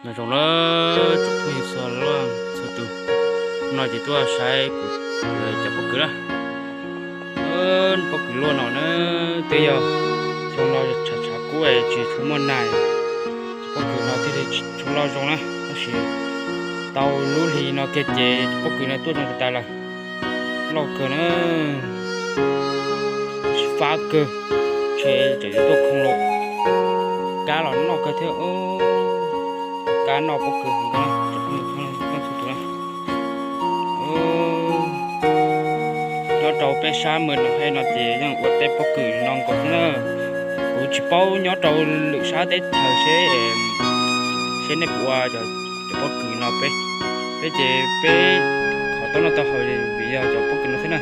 Nyob zoo na tsoom phooj ywg txhua leej txhua tus, no ces tuaj saib kuv cov pob kws na. Pob kws luaj no na, twb yog xyoo no tshav tshav kub es tsis tshua muaj nas, pob kws no thiaj li tsis tshua loj zoo na. Tab sis tau lub hli no kiag ces pob kws no tuaj zoo tas tas lawm, loj kawg na, fab kawg, ntshe tseem yuav tuaj khoo los. Kab los noj kawg thiab, kab noj pob kws heev na. Nyob rau peb sab Mws Noom Hej no ces yeej ua teb pob kws no nkaus xwb na. Kuv tsis paub nyob rau lwm sab teb chaws seb, seb nej puas ua cov pob kws no. Peb, peb ces peb qhov tau noj tau haus vim yog cov pob kws no xwb na.